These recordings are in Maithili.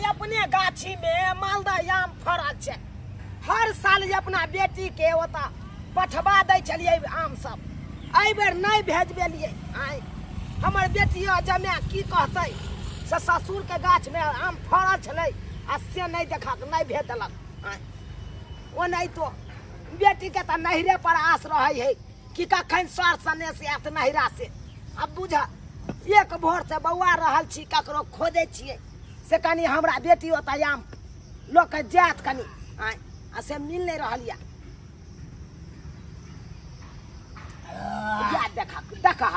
अपने गाछी में मालदह आम फड़ल छै। हर साल अपना बेटी के ओतऽ पठबा दै छलियै आम सब, एहि बेर नहि भेजबेलियै। आइ हमर बेटी जमाए की कहतै से ससुर के गाछ में आम फड़ल छलै आ से नहि देखक, नहि भेज देलक। आइ ओनाहितो बेटी के तऽ नैहरे पर आस रहै है कि कखन सर सने से आयत नैहरा से। अब बुझ एक भोर से बौआ रहल छी, ककरो खोजै छियै से कनि हमरा बेटी ओतऽ आम लऽ के जायत कनि, आइ आ से मिल नहि रहल यऽ। या देखक देखह,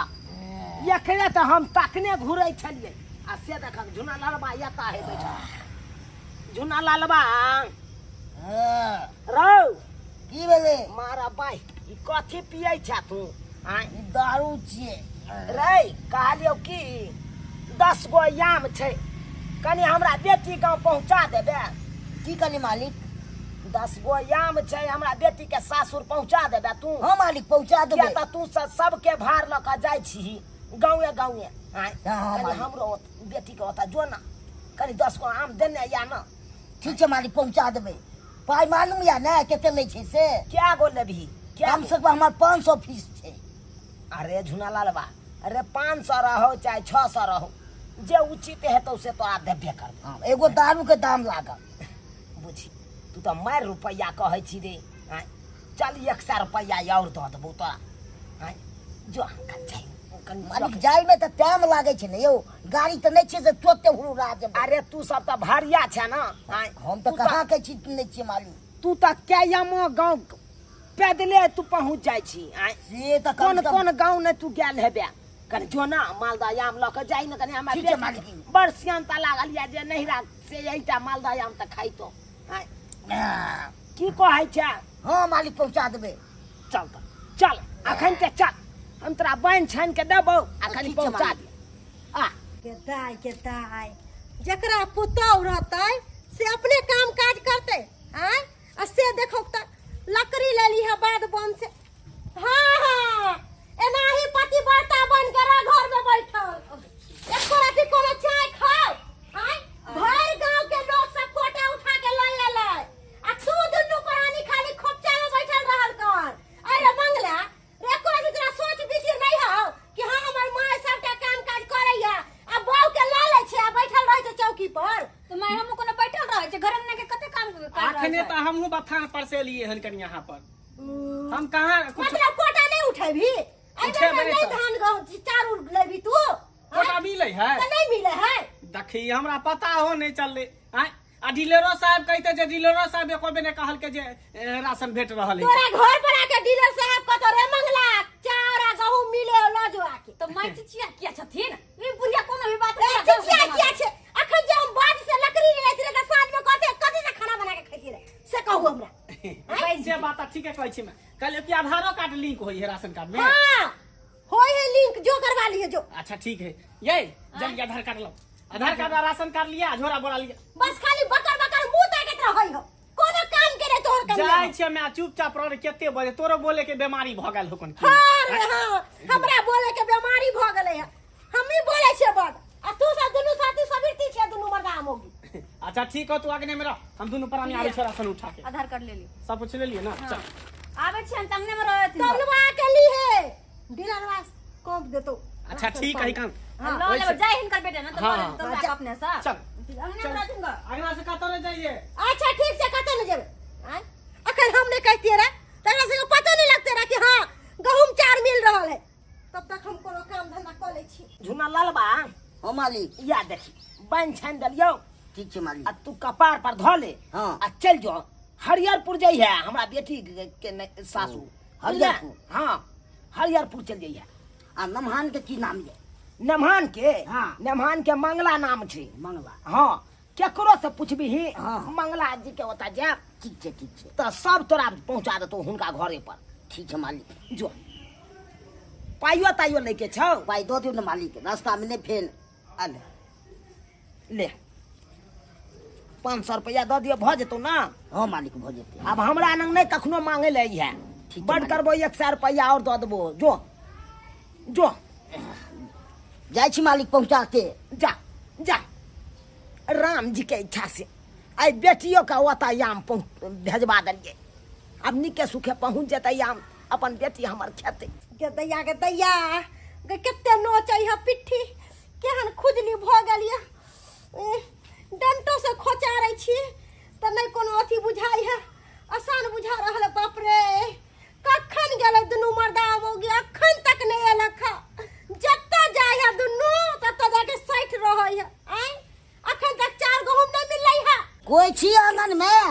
एकरे तऽ हम तखने घुरै छलियै आ से देखक झुना लालबा एता है बैठल। झुना लालबा रौ की भेलै? मारा बाइ, ई कथी पियै छा तू? आँय ई दारू छियै। रे कहलियौ कि 10 गो आम छै, कनि हमरा बेटी गाँव पहुँचा देबे। की कहली मालिक? 10 गो आम छै, हमरा बेटी के सासुर पहुँचा देबे तू। हाँ मालिक पहुँचा देबे। किया तऽ तू सबके भार लऽ कऽ जाइ छीही गाँवे गाँवे। आँय हाँ, कनि मालिक। हमरो बेटी के ओतऽ जो ना, कनि 10 गो आम देने या ना। ठीक छै मालिक पहुँचा देबै। पाइ मालूम या ने कते लै छै से? क्या गो लेबही? क्या कम से कम हमर 500 फीस छै। अरे झुना लालबा, अरे 500 रहो चाहे 600 रहो, जे उचित हेतौ से तोरा देबे करबौ। हाँ, एगो दारू के दाम लागल। बुझी तू तऽ मारि रुपैआ कहै छी रे। आँय चल 100 रुपैआ और दऽ देबौ तोरा। आँय जो कनि कनि मालिक जाइ में तऽ टाइम लागै छै ने यौ, गाड़ी तऽ नहि छै से तुरते हुरुरा जेबै। अरे तू सब तऽ भारिया छै ना। आँय हम तऽ कहाँ के छी नहि छियै मालिक। तू तऽ कैयमो गाँव पैदले तू पहुँच जाइ छी। आँय से तऽ कोन कोन गाँव नहि तू गेल हेबे। कनि जो ना मालदह आम लऽ कऽ जाइ ने कनि हमरा ठीक छै मालिक। बड़ सियानता लागल यऽ जे नैहरा से एहिटा मालदह आम तऽ खाइतो। आँय की कहै छै? हाँ मालिक पहुँचा देबै। चल तऽ चल अखन के चल, हम तोरा बान्हि छानि के देबौ आ कनि पहुँचा दे। आ के दाय के दाय, जकरा पुतोहु रहतै से अपने काम काज करतै। आँय आ से देखो तऽ लकड़ी ले ली है बाद बन से। हाँ हाँ एनाही पतिव्रता बन के रह घर में बैठल, एको राति कोनो चाय खाओ। आँय भरि गांव के लोग सब कोटा उठा के लऽ एलै आ तू दुनू प्राणी खाली खोपचा में बैठल रहल कर। अरे मंगला रे, एको राति तोरा सोच विचार नहीं हौ कि हाँ हमर माय सबटा काम काज करैया आ बहू के लऽ लै छै आ बैठल रहै छै चौकी पर। तऽ माय हमहूँ कोनो बैठल रहै छै घर अंगना के कते काम काज रहै अखने छै। तऽ हमहूँ बथान पर से एलियै हन कनि यहाँ पर। हम कहाँ कुछ मतलब कोटा नहीं उठेबी? एहि बेर उठेबै नहीं तऽ। धान गहूँ चाउर लेबी तू? कोटा मिलै है? तऽ नहीं मिलै है। देखी हमरा पता हो नहीं चललै। आँय आ डीलरो साहब कहते जे डीलरो साहब एको बेर नहि कहलकै जे राशन भेट रहल है। तोरा घर पर आके डीलर साहब कतौ रे मंगला चाउर आ गहूँ मिले हो लऽ जो आके। तऽ माय चिचिया किया छथिन? ई बुढ़िया कोनो भी बात ए, नहि चिचिया किया छै? अखन जे हम बाज से लकड़ी ले जाइत रहे तऽ साँझ में कथी कथी से खाना बना के खैती रहे से कहू हमरा। से बात तऽ ठीके कहै छी। मैं कहलियै कि आधारो कार्ड लिंक होइ है राशन कार्ड में? हाँ होय है लिंक, जो करवा लिए जो। अच्छा ठीक है, ये जल्दी आधार कार्ड लाओ, आधार कार्ड और राशन कार्ड लिया, झोरा बोरा लिया। बस खाली बकर बकर मुंह ताकत रहै हो, कोनो काम के नहीं तोहर कनिया। जाइ छियै मैं चुपचाप रह, कते बजे तोरो बोले के बीमारी भ गेल हो कोन की? हाँ रे हाँ, हमरा बोले के बीमारी भ गेलै है, हम ही बोले छियै बड आ तू सब दुनू साथी सबीरती छियै दुनू मर्दा मोगी। अच्छा ठीक हो, तू अगने में रह, हम दुनू प्राणी आबै छै राशन उठा के। आधार कार्ड ले ली, सब कुछ ले लिए ना? हाँ। चल आबै छियै हम अंगने में रहै थिन। तौलवा के ली है डीलरवा कौप देतो। अच्छा ठीक है काम। हाँ, लऽ लेबै, जाय हिनकर बेटा ना तऽ हाँ। लऽ लेबै तौलवा के अपने से। चल। अंगने में रहथिन ग। अंगना से कतौ नहि जाइए। अच्छा ठीक छै, कतौ नहि जेबै। आँय अखन हम नहि कहितियै रे तकरा सबके पतो नहि लगतै रे कि हाँ गहूम चाउर मिल रहल है। तब तक हम कोनो काम धंधा कऽ लै छी। झुना लालबा। हाँ मालिक। या देखी बान्हि छानि देलियौ। ठीक छै मालिक। आ तू कपार पर धऽ ले। हाँ। आ चलि जो हरिहरपुर जइहे, हमरा बेटी के सासू। हरिहरपुर? हाँ हरिहरपुर चलि जइहे। आ नमहान के की नाम ये? नमहान के? हाँ। नमहान के मंगला नाम छै। मंगला। हाँ केकरो से पुछबिही। हाँ। मंगला जी के ओतऽ जायब। ठीक छै ठीक छै। तऽ सब तोरा पहुँचा देतौ हुनका घरे पर। ठीक छै मालिक। जो पाइयो ताइयो लैके छौ? पाइ दऽ दियौ ने मालिक, रास्ता में नहि फेन। अले ले 500 रुपैआ दऽ दियौ, भऽ जेतौ ना? हाँ मालिक भऽ जेतै। आब हमरा लग नहि कखनो मांगै लए अइहे। ठीक छै बड मालिक। करबो 100 रुपैआ और दऽ देबो। जो जो जाइ छी मालिक पहुँचा के। जा जा। राम जी के इच्छा से आइ बेटियो के ओतऽ आम भेजबा देलियै। आब नीके सुखे पहुँच जेतै आम, अपन बेटी हमर खेतै। गे दैया गे दैया गे, कते नोचै है पिट्ठी, केहन खुजली भऽ गेल यऽ। डंटो से खोचारै छी तऽ नहि कोनो अथी बुझाइ है, आसान बुझा रहल है। बाप रे, कखन गेलै दुनू मर्दा मौगी, अखन तक नहि एलक हँ। जतऽ जाइ है दुनू ततऽ जाके सठि रहै है। आँय, अखन तक 4 गहुम नहि मिललै है। कोइ छी आंगन में?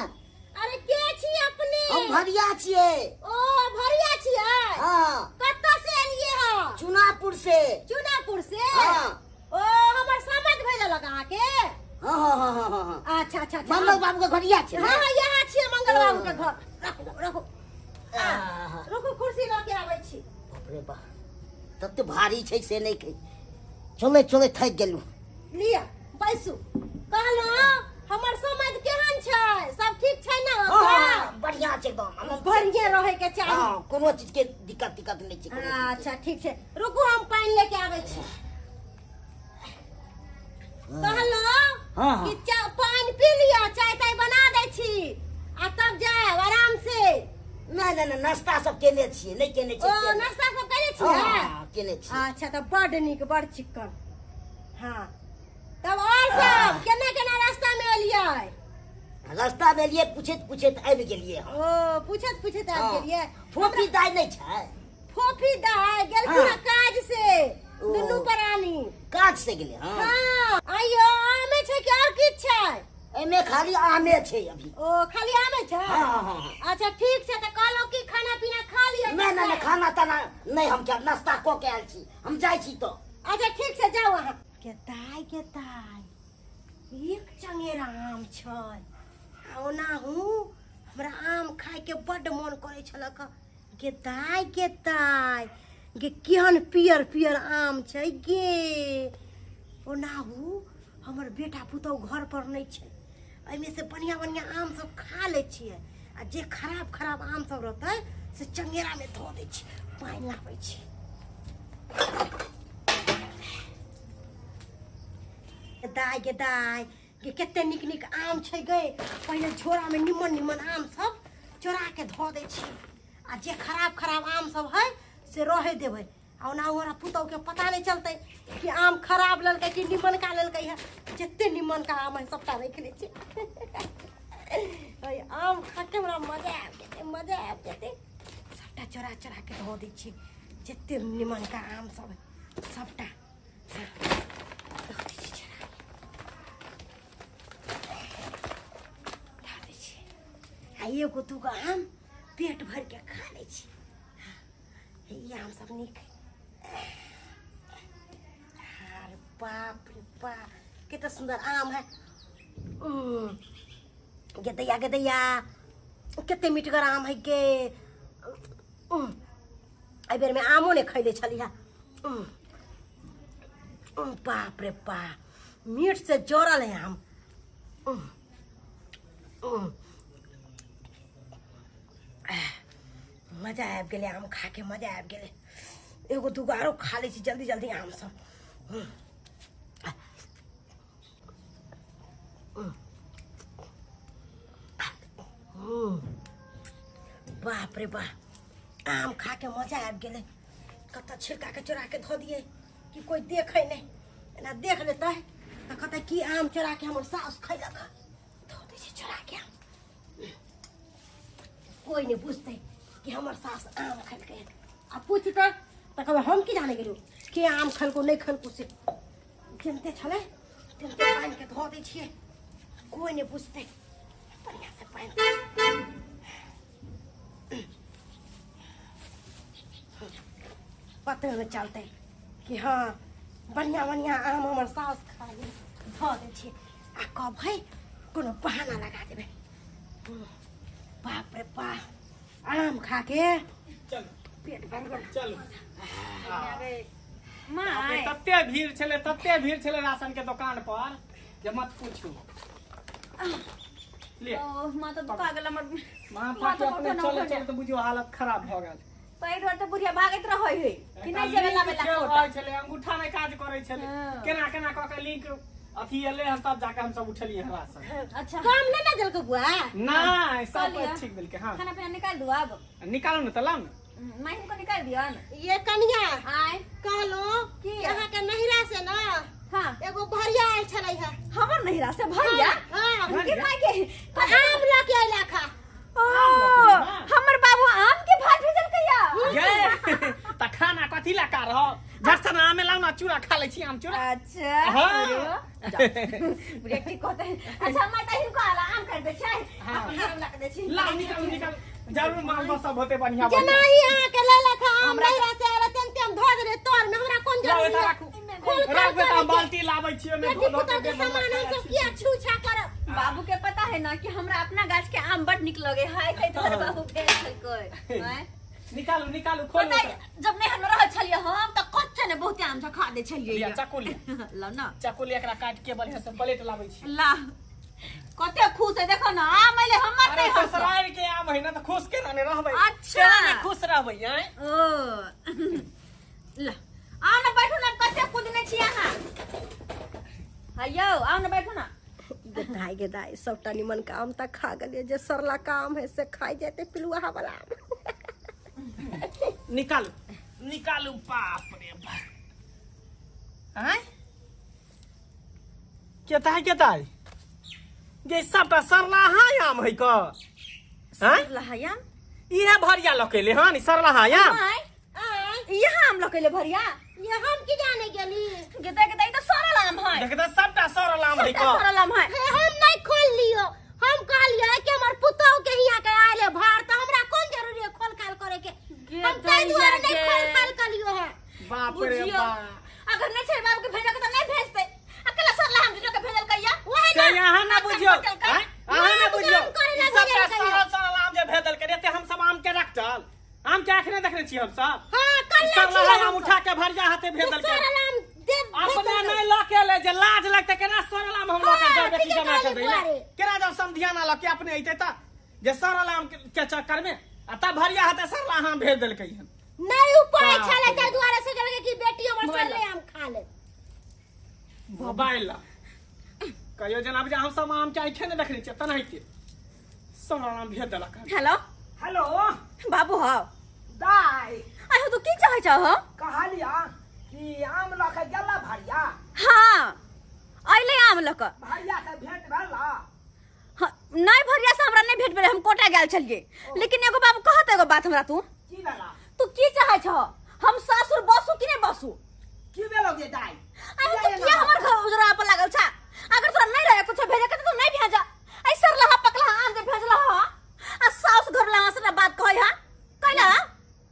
अरे के छी अपने? हम भरिया छियै। ओ भरिया छियै? हाँ। कतऽ से एलियै हँ? चुनापुर से। चुनापुर से? हाँ। ओ हमर समझ भेजलक अहाँके? हाँ हाँ हाँ हाँ हाँ हाँ। अच्छा अच्छा अच्छा। मंगल बाबू के घर इएह छै ने? हाँ हाँ यहाँ छियै मंगल बाबू के घर। रखू रखू रखू, कुर्सी लऽ के आबै छी। बाप रे बाप, तते भारी छै से नहि कहै, चलै चलै थाकि गेलहुँ। लिअ बैसू। कहलहुँ हमर समझ केहन छै, सब ठीक छै ने? हाँ, हाँ, बढ़िया छै एकदम, आनंद छै। बढ़िया रहै के चाही। हाँ, कोनो चीज के दिक्कत तिक्कत नहि छै, कोनो चीज के। अच्छा ठीक छै, रुकू हम पानि लेके आबै छी। कहलहुँ हाँ, हाँ। कि पानि पी लिअ, चाय ताय बना दै छी आ तब जायब आराम से। नहि नहि नहि, नाश्ता सब केने छियै, नहि केने छियै। ओ नाश्ता सब केने छियै? हाँ, हाँ, केने छियै। अच्छा तऽ बड नीक, बड चिक्कन। हाँ तब और सब केना केना रास्ता में एलियै? रास्ता में एलियै पूछैत पूछैत आबि गेलियै हम। ओ पूछैत पूछैत आबि हाँ। गेलियै। फोफी दाइ नहि छै? फोफी दाइ गेलखिन हाँ। काज से, ओ। दुनू प्राणी काज से गेलै। हाँ। हाँ। आइयो आमे छै कि और किछु छै? एमे खाली आमे छै अभी। ओ खाली आमे छै? हाँ, हाँ, हाँ, हाँ। अच्छा ठीक छै, तऽ कहलहुँ कि खाना पीना खा लिअ। नहि नहि नहि, खाना ताना नहि, हम खायब, नाश्ता कऽ के आयल छी, हम जाइ छी तऽ। अच्छा ठीक छै, जाउ अहाँ। के दाइ के दाइ, एक चंगेरा आम छै। आ ओनाहु हमरा आम खायके बड्ड मोन करै छलक। गे दाइ गे दाइ गे, केहन पियर पियर आम छै गे। ओनाहु हमर बेटा पुतहु घर पर नहि छै, एहिमे से बढ़िआँ बढ़िआँ आम सब खा लै छियै आ जे खराब खराब आम सब रहतै से चंगेरामे धऽ दै छियै। पानि लाबै छी। दाइ गे दाइ गे, कते नीक नीक आम छै गे। पहिले झोरामे निमन निमन आम सब चोरा के धऽ दै छियै आ जे खराब खराब आम सब है से रहै देबै। आ ओना हमरा पुतहुके पता नहि चलतै कि आम खराब लेलकै कि निमनका लेलकै है। जते निमनका आम है सबटा राखि लै छियै। आम खाके हमरा मजा आबि जेतै, मजा आबि जेतै। सबटा चोरा चोरा के धऽ दै छियै, जते निमनका आम सब है सबटा धऽ दै छियै, चोरा धऽ दै छियै। आ एगो दूगो आम पेट भरिके खा लै छी। ई आम सब नीक है। अरे बाप रे बाप, कते सुंदर आम है। गे दैया गे दैया, कते मिठगर आम है गे। एहि बेर में आमो नहि खैले छलियै। बाप रे बाप, मीठ से जोड़ल है आम। मजा आबि गेलै आम खाके, मजा आबि गेलै। एगो दूगो आरो खा लै छी जल्दी जल्दी आम सब। बाप रे बाप, आम खाके मजा आबि गेलै। कतऽ छिलका के चोरा के धऽ दियै कि कोइ देखै नहि, एना देख लेतै तऽ कहतै कि आम चोरा के हमर सासु खैलक। धऽ दै छै चोरा के आम, कोइ नहि बुझतै कि हमर सास आम खेलकै। आ पूछतै तऽ कहबै हम की जाने गेलहुँ के आम खेलको नहि खेलको, से जनिते छलै तेनते पानिके धऽ दै छियै, कोइ नहि बुझतै। बढ़िआँसँ पानि पते नहि चलतै कि हँ बढ़िआँ बढ़िआँ आम हमर सास खा गेल। धऽ दै छियै आ कहबै कोनो बहाना लगा देबै। बाप रे बाप, आम खा के चलू पेट भरि गेल। चलू। माय, तते भीड़ छलै, तते भीड़ छलै राशन के दुकान पर जे मत पूछू। ले। ओ माथा दुखा गेल हमर। माथा के अपने चले चले तऽ बुझियौ हालत खराब भऽ गेल। ताहि दुआरे तऽ बुढ़िया भागैत रहै है कि नहि जेबै लाबै ला खेल कोटा। रहै छलै, अंगूठा नहि काज करै छलै। हाँ। केना केना कऽ के लिंक अथी एले हन तब जाके हम सब उठलिए हन राशन। अच्छा काम नहीं ना देलको बुआ? नहीं सब ठीक देलके। हां खाना पीना निकाल दो अब। निकालो ना त लाओ ना। माई को निकाल दियो ना। ये कनिया आय कहलो की अहाँ के नहिरा से ना हां एगो भरिया आयल छलै है। हमर नहिरा से भरिया? हां के माई के आम ल के आइला खा। ओ हमर बाबू आम के भात भेजल कहिया? ये त खाना कथि ला का रहो झटसन आमे लाओ ना चूड़ा खा लै छी आम चूड़ा। अच्छा बुढ़िया ठीक कहते हैं। अच्छा माई त हिनको आला आम कर दे छै अपन आम ला के दे छी। लाओ निकाल निकाल जरूर माल बस सब होते बढ़िया। जेना ही अहाँ के लेलक आम नहिरा से आयल तेन तेन धो देले तोर में हमरा कोन जरूरी है? राखू बेटा बाल्टी लाबै छी ओमे बेटी पुतोह के सामान हम सब किया छूछा करब? बाबू के पता है ना कि हमरा अपना गाछ के आम बड निक लगे है तै तोहर बाबू भेज छलकै। हैं निकालू निकालू खोलू। जब नहीं हम रहल छलियै हम त कच्चे ने बहुते आम खा दे छलियै। लिया चाकू लिया ला ना चाकू लिया एकरा काट के बढ़िया से प्लेट लाबै छी। ला कते खुश है देखो ना आम अइले हमर नहीं ससुराल के आम है ना त खुश के ना रहबै। अच्छा केना खुश रहबै हैं? ओ ला आओ ना बैठू ना कते कूदने छी अहाँ। हयौ आओ ना बैठू ना। दाई गे दाई सबटा निमन काम त खा गेलियै जे सरला काम है से खाइ जेतै पिलुआ वाला आम। निकालू निकालू बाप रे बाप। आय केता केता गे सबटा सरला हाय आम है क सरला हाय आम इहे भरिया लकेले हां नि सरला हाय आम यहाँ आम लकेले भरिया? ये हम की जाने गेली गेता गेता ई त सरल आम है। देखता सबटा सरल आम है क सरल आम है। हम नहीं खोल लियो हम कहलिए कि हमर पुतोह के हिया के आइले भार त हमरा कोन जरूरी है खोल खाल करे के? हम तै दुआरे नहीं खोल खाल कलियो है। बाप रे बाप अगर नहीं छै बाबू के भेजल के त नहीं भेजते अकेला सरला हम जो के भेजल कहिया वही से यहां ना बुझियो अहां ना बुझियो सबटा सरल सरल आम जे भेजल के रे हम सब आम के रखतल आम के आखने देखने छी हम सब। हां कल सरला आम उठा के भरिया हाथे भेजल के सरल आम दे अपना नहीं ल के ले जे लाज लगते केना सरल आम हम ल के जाबे की जमा कर देले केना जब समधियाना ल के अपने अइते त जे सरल आम के चक्कर में आ त भरिया हाथे सरला आम भेज देलकै हन। नहीं उपाय छले त दुआरे से गेल कि बेटी हमर सरले आम खा ले। मोबाइल ला कहियो जनाब जे हम सब आम के आंखे ने देखने छियै तनाहिते सरल आम भेज देलक। हेलो हेलो बाबू हां दाई आयो तू की चाहे छ हो? कहलिया कि आम ल के गेला भरिया। हां अइले आम ल के भरिया से भेंट भेला? हां नहीं भरिया से हमरा नहीं भेंट भेलै हम कोटा गेल छलियै। लेकिन एगो बाबू कहत एगो बात हमरा तू की भेला? तू की चाहे छ हम सासुर बसु कि नहीं बसु? की भेलो गे दाई? आयो तू किया हमर घर उजरा पर लागल छ? अगर तोरा नहीं रहे कुछ भेजे के त तू नहीं भेजा। ऐ सरला पकला आम जे भेजला ह आ सास घर ला से बात कहै हा कैला?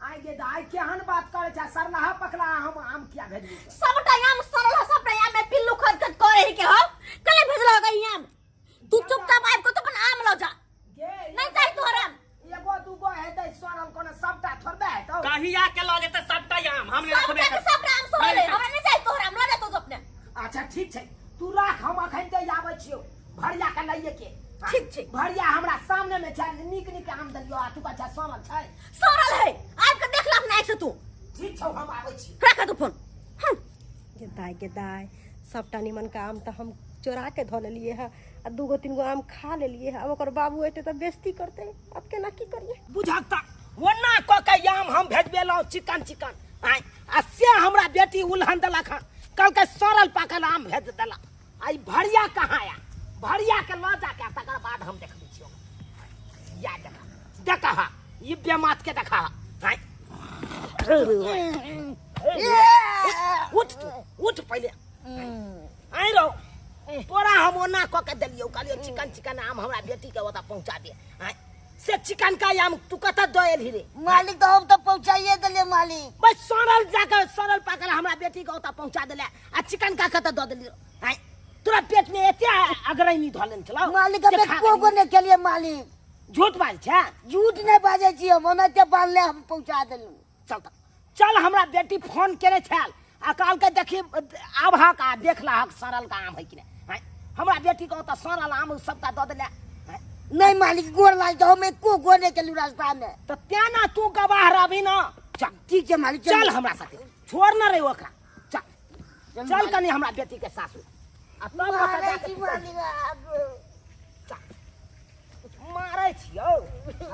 आइ गे दाई केहन बात करे छ सरला पकला हम आम किया भेजली? सबटा आम सरल सबटा आम में पिल्लू खद खद करे के हो कले भेजला गई आम? तू चुपचाप आब के तो अपन आम ल जा नहीं चाही तोहर आम। एगो दूगो है दै सरल कोना सबटा थोड़बे है तो कहिया के ल जेते सबटा आम हम नहीं रखबे सबटा आम सरल है हमरा नहीं चाही तोहर आम ल जा तू अपने। अच्छा ठीक छै तू राख हम अखन दे आबै छियौ भरिया के लइए के। ठीक छै भरिया हमरा सामने में छै निक निक आम देलियो आ तू बच्चा सरल छै सरल है आब के देख ल अपना आँख से तू। ठीक छौ हम आबै छी राख तू फोन। हां गेदाई गेदाई सबटा निमन का आम त हम चोरा के धो लेलिए है आ दूगो तीन गो आम खा लेलिए है। अब ओकर बाबू एते त बेइज्जती करते अब केना की करिए? बुझक त ओना क के आम हम भेजबेलौ चिकन चिकन आय आ से हमरा बेटी उलहन देलक हन कल के सरल पाकल आम भेज देलक। आई भरिया कहाँ आया? भरिया के ल जाके तकर बाद हम देखबै छियौ। या देखा देखा ई बेमात के देखा आय उठ तू उठ पहिले आइ रहो तोरा हम ओना क के देलियौ कहलियौ चिकन चिकन आम हमरा बेटी के ओतऽ पहुँचा दे आय से चिकन का आम तू कतऽ दऽ एलही रे? मालिक तो हम तो पहुँचाइए देलियै मालिक। बस सरल जाके सरल पाकल हमरा बेटी के ओतऽ पहुँचा देले आ चिकन का कतऽ दऽ देलियौ आय? तोरा पेट में एते अगरैनी धऽ लेने छलौ मालिक? हम एको गो नहि खेलियै मालिक। झूठ बाजै छै? झूठ नहि बाजै छी हम ओनाहिते बान्हले हम पहुँचा देलहुँ। चल त चल हमरा बेटी फोन केने छल आ कहलकै देखी आबहक आ देख लहक सरल का आम है कि नहि। हमरा बेटी के ओतऽ सरल आम सबटा दऽ देले। नहीं मालिक गोर लाग जाओ, हम एको गो नहीं चलू रास्ता में। तो तेना ना तू गवाह रहबी ना। चल ठीक है मालिक, चल हमरा साथे, छोड़ ना रे ओकरा, चल चल कनी हमरा बेटी के सासू। आ तब ओतऽ जाके मारै छियौ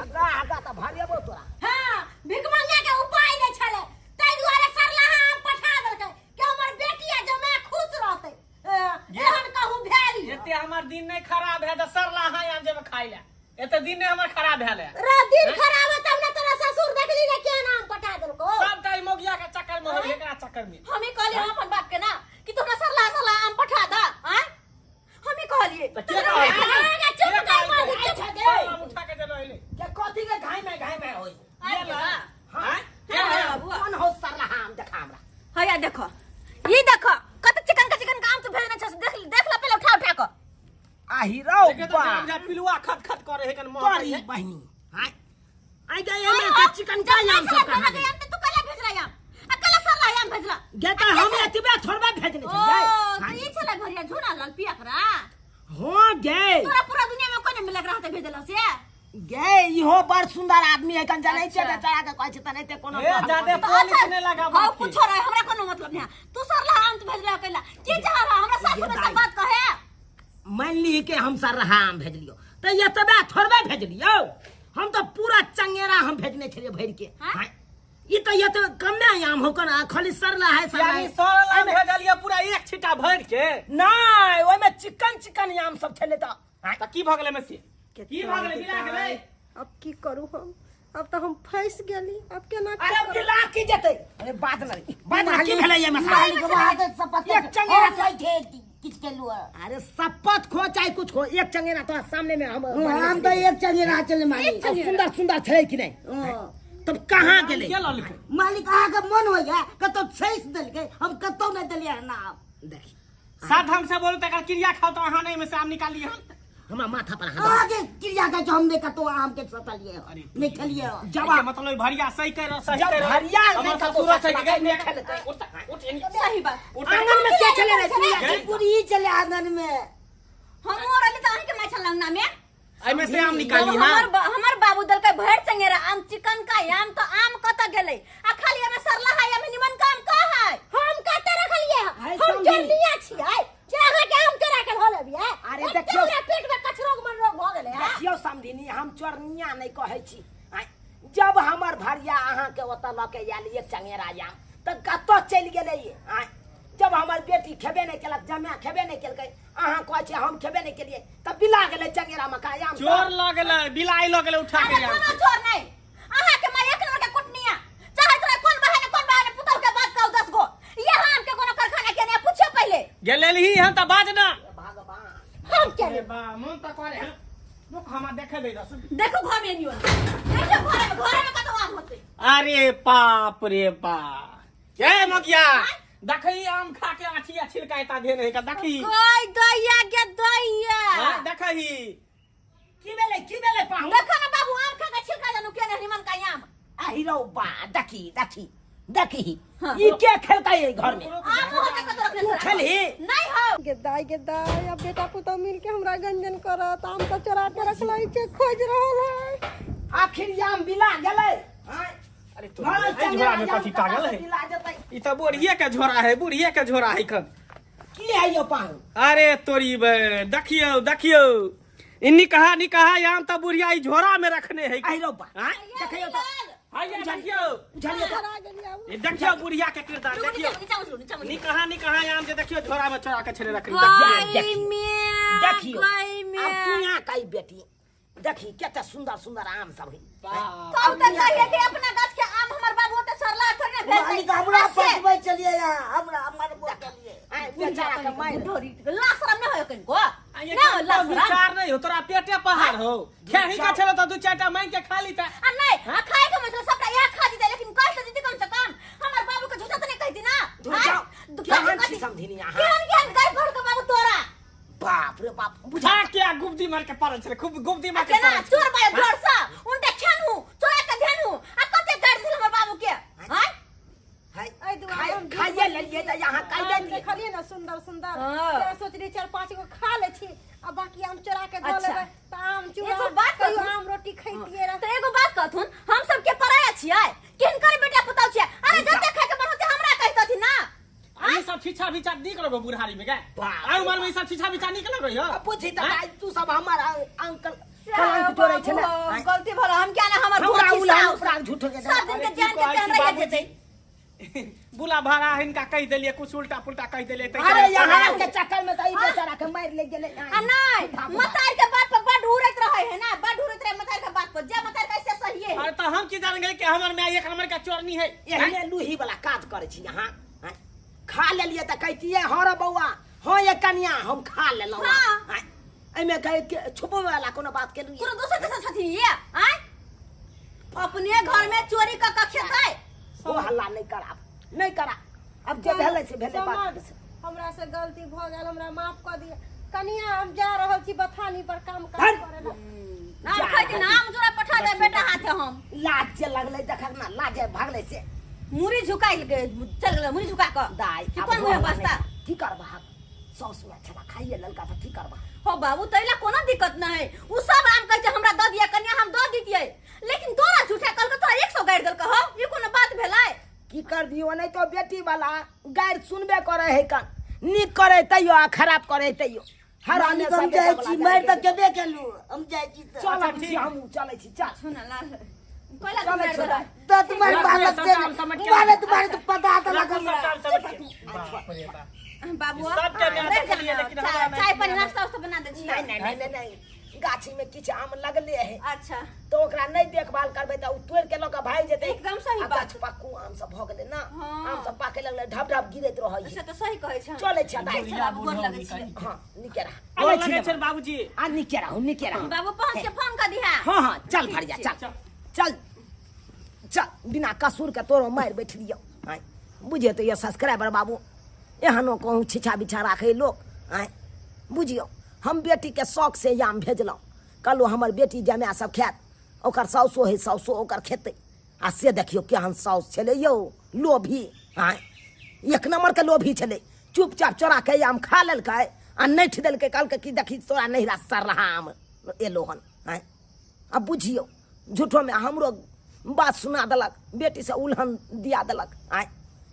आगा आगा तऽ भरेबो तोरा। हां, भिखमंगा के उपाय नै छले, तै दुआरे सरलाहा आम पठा देलकै कि हमर बेटी आ जमाय खुश रहतै। एहन कहू भेल एते हमर दिन नहीं खराब है त सरलाहा आम जेबे खाइ ले, एते दिन नहीं हमर खराब भेल है। रा दिन खराब है तब ना तोरा ससुर देखली ने केहन आम पठा देलको। सब टाइम मोगिया के चक्कर में हो एकरा चक्कर में। हमें कहलिए हम अपन बाप के ना कि तू हमरा सरलाहा सरलाहा आम पठा दा। हां, हमें कहलिए त के कहलिए? चुप कर मार अच्छा चुप गे उठा के चलो एले के कथी के घाय में होई? हां हां, कौन हो सरलाहा आम देखा हमरा। हैया देखो, ई देखो कत चिकन का चिकन काम तो भेजने छ, देख देख ला पहले उठा उठा के। आही रौ बा पिलुआ खत खत करे है कन मार तोरी बहिनी। हां, आई गए एमे के चिकन का आम सब कहां गए? तू कला भेजला आम आ कला सरला आम भेजला गे त हम एतबे थोड़बे भेजने छलियै। ओ त ई छला भरिया झोना लाल पिया करा हो गे तोरा पूरा दुनिया में कोने मिलक रहते भेजला से गे। इहो बड़ सुंदर आदमी है कन जानै छै बेचारा के कहै छै त नै ते कोनो ए जादे पॉलिश ने लगा हां कुछ रहे हमरा कोनो मतलब नहीं। तू सरला आम त भेजला कला की चाह रहा हमरा साथ में सब बात कहे। मान ली के हम सरलाहा आम भेजलियो त एतबे थोड़बे भेजलियो, हम त पूरा चंगेरा हम भेजने छलियै भरि के। हां, ई त ये त कमे आम हो कन खाली सरला है सरला यानी सरला भेजलियो पूरा एक छिटा भरि के नै, ओइ में चिकन चिकन आम सब छले त। त की भ गेलै मसी? की भ गेलै? बिला गेलै। अब की करू हम? अब त हम फंस गेली, अब केना अरे बिला की जेतै? अरे बात न बात न की भेलै एमे? मालिक बात शपथ एक चंगेरा बैठे किछ केलु। अरे शपथ खो चाहे कुछ खो, एक चंगेरा तो सामने में हम त एक चंगेरा चले मालिक। सुंदर सुंदर छलै कि नै? तब कहाँ गेलै? मालिक अहाँ के मन होइया कतौ छेस देलकै, हम कतौ नै देलियै ना। देखी साथ हमसे बोलू तकर क्रिया खाओ तो अहाँ नहीं में से आम निकालिए हम हमरा माथा पर हाथ अहाँ के क्रिया के हम नहीं कतौ आम के सतलिए नहीं खेलिए। जवाब मतलब भरिया सही कर सही कर भरिया नहीं ससुर सही कर नहीं खेलकै। उठ उठ सही बात। आंगन में के चले रे? पूरी चले आंगन में हम और अली त अहीं के माय छल अंगना में एमे से आम निकाली। हां, हमर बाबू दलकै भरि चंगेरा आम चिकन का आम त आम कत गेलै आ खाली एमे सरलाहा आम निमन काम का है? हम कत रखलिए? हम चोरनिया छियै जे अहाँ के आम चोरा के धऽ लेबियै। अरे देखियौ हमरा पेट में कचरोग मन रोग भ गेलै। देखियौ समधिनी, हम चोरनिया नै कहै छी। जब हमर भरिया अहाँ के ओतऽ लऽ के आयल एक चंगेरा आम त कतऽ चलि गेलै? जब हमर बेटी खेबे नहीं केलक, जमा खेबे नहीं केलकै, अहाँ कहै छी हम खेबे नहीं केलियै त बिला गेलै चंगेरा मका आम। चोर लऽ गेलै, बिलाई लऽ गेलै उठा के। अरे कोनो चोर नहीं, अहाँ के माय एक नंबर के कुटनिया चाहे तोरा कोन बहाने पुतहु के बात कहू 10 गो। ये आम के कोनो कारखाना के नहीं पूछो पहले गेलेलही हम त बाज ना भगवान हम के बा मन त करे हम मुख हमरा देखे दे दस। देखो घर में नियो देखो घर में कतौ आम होतै। अरे बाप रे बाप ए मगिया देखी आम खा के आठिया छिलकायता दे नहीं का देखी कोई दैया के दैया। हां देखही की भेलै की भेलै पाहु? देखो ना बाबू आम खा के छिलका जानू के नहीं मन का आम। आही रौ बा देखी देखी देखी ई के खेलतै ए घर में? आम हो के कत रखने तू खेलही नहीं हो। गे दाई अब बेटा पुतहु मिल के हमरा गंजन करत। आम त चोरा के रखलै छै, खोज रहल है। आखिर आम बिला गेलै। हां, अरे तो झोरा में कथी टांगल है? ई त बुढ़िए के झोरा है, बुढ़िए के झोरा है कन की है यो पाहु? अरे तोरी बे देखियो देखियो इन्नी कहा नी कहा आम त बुढ़िया ई झोरा में रखने है। आई रौ बा देखियो त हां देखियो बुझलियो त ई देखियो बुढ़िया के किरदार देखियो। नी कहा आम जे देखियो झोरा में चोरा के छले रखनी। देखियो अब तू यहां कई बेटी देखी केते सुंदर सुंदर आम सब है। तब त कहिए कि अपना गाछ के आम हमर बाबू त सरला थोड़ी ना भेज मालिक हमरा पटबै चलिए यहाँ हमरा हमर चलिए। आय बेचारा के मार धोरी ला शरम न होय कनको ना ला शरम विचार नहीं हो तोरा पेटे पहाड़ हो खेही का छले त दू चारटा मांग के खा ली त आ नहीं आ खाए के मतलब सबटा यहाँ खा जीते लेकिन कह त जीते कम से कम हमर बाबू के झूठा त नहीं कहती ना। झूठा केहन छी समधिनी अहाँ? केहन केहन गाय भर के बाबू तोरा बाप रे बाप बुझा के गुब्दी मार के पड़ल छले खूब गुब्दी मार के केना चोर बाय घर से उनटे खेनु चोरा के धेनु आ कते गाड़ दिल हमर बाबू के। हां हाय खाइए लेलिए त यहां काई दे देखलिए ना सुंदर सुंदर ते सोचली 4-5 गो खा ले छी आ बाकी आम चोरा के दऽ लेबै त आम चूड़ा एगो बात कहियो आम रोटी खैतिए त एगो बात कहथुन हम सब के पराया छियै किनकर बेटा पुतौ छियै? अरे जते खाय के मन होते हमरा कहतथि ना। ई सब छिछा छिछा बिछा नीक लगो बुढ़ारी में गए बाप आ उमर में ई सब छिछा बिछा नीक लगो हो अब पूछी त भाई तू सब हमर अंकल कलंक तोड़ै छै ने बाबू, गलती भलो हम क्या ना हमर हमरा भोची उला साउस। उपरा झूठो के सब दिन के जान के अरे की तेहन कहै रह छी जेतै बुला भाड़ा हिनका कहि देलिए कुछ उल्टा पुल्टा कहि देलिए तै अरे यहाँ के चक्कर में त ई बेचारा के मार ले गेलै आ नहीं मतार के बात पर बड उड़ैत रहे है ना बड उड़ैत रहे मतार के बात पर जे मतार कैसे सही है अरे तो हम की जान गए कि हमर my एक नंबर का चोरनी है एहने लूही वाला काज करै छी अहाँ आँय? खा लेलियै तऽ कहितियै हँ रे बौआ हँ ये कनिया हम खा लेलहुँ हाँ। आँय? एहिमे कहे के छुपबै वाला कोनो बात केलहुँ कोनो दोसर के साथ छथिन ये आय अपने घर में चोरी क के खेतै ओ हल्ला नहि कराब नहि करा अब जे भेलै से भेलै बात समझ, हमरा से गलती भऽ गेल हमरा माफ कऽ दिअ कनिया हम जा रहल छी बथानी पर काम काज हट। करे ला नाम खाइ नाम जोड़ा पठा दे बेटा हाथे हम लाज जे लगलै देखक ना लाजे भागलै से मुरी झुकाइल के चल गेल मुरी झुका क दाइ कि आब कोन मुहे हो हल्ला बसता नहि। की करबह साउस में छला खाइए ललका तऽ की करबह हो बाबू तैला कोनो दिक्कत न है उ सब आम कहै छै हमरा दऽ दिया कनिया हम दऽ दितियै लेकिन तोरा झूठा कल के तोरा 100 गाड़ि देलक हो ई कोनो बात भेलै की कर दियो नहीं तो बेटी वाला गारि सुनबे करे है कन नीक करे तैयो आ खराब करे तैयो हर मालिक हम जाइ छी मारि तऽ केबे केलू हम जाइ छी तऽ चल छी हमहूँ चलै छी चल सुन लाल कोइला चलै मारि छी देलक तऽ तुम्हारे राखू बालक सब से काम समट के। मारे तुम्हारे तो पता तऽ राखू लगल सब काम समट के। बाप रे बाप। बाबू सबके म्याद बैठ देखलियै, जाना। लेकिन हमरा चाय नहि पानी नाश्ता उस्ता बना दै छी नहीं नहीं नहीं नहीं नहीं गाछी में किछु आम लगले है अच्छा तो ओकरा नहीं देखभाल करबै तऽ ओ तोड़ि के लऽ के भागि जेतै एकदम सही आ बात। गाछ पक्कू आम सब भऽ गेलै ना हाँ। आम सब पाके लगलै ढब ढब गिरैत रहै से तऽ सही कहै छै चलै छै दाइ ठीक छै बाबू गोर लगै छी हँ नीके रह गोर लगै छै बाबूजी आ नीके रहू नीके रहू बाबू पहुँच के फोन कर दिहा हाँ हाँ चल भरिया चल चल चल बिना कसूर के तोरो मारि बैठलियौ आँय बुझे तो ये सब्सक्राइबर बाबू एहनो कहूँ छिछा बिछा राखै लोक आँय बुझियौ हम बेटीके शौक से आम भेजलहुँ कहलहुँ हमर बेटी जमाए सब खायत ओकर साउसो है साउसो ओकर खेतै आ से देखियौ केहन साउस छलै यौ लोभी आँय एक नंबर के लोभी छलै चुपचाप चोरा के आम खा लेलकै आ नैठ देलकै कहलकै कि देखी तोरा नैहरा सरहा आम एलो हन आँय अब बुझियौ झूठोमे हमरो बात सुना देलक बेटीसँ उल्हन दिया देलक आँय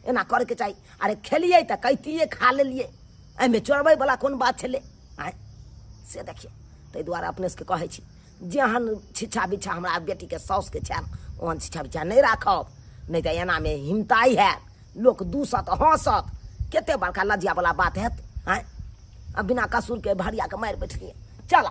एना करैके चाही अरे खेलियै तऽ कहितियै खा लेलियै एहिमे चोरबैवला कोन बात छलै आँय से देखियौ ताहि दुआरे अपने सबके कहै छी जेहन छिछा बिछा हमरा बेटीके साउसके छनि ओहन छिछा बिछा नहि राखब नहि तऽ एनामे हिमताइ हैत लोक दूसत हँसत कते बड़का लज्जावला बात हैत आँय आ बिना कसूरके भरियाके मारि बैठलियै चल।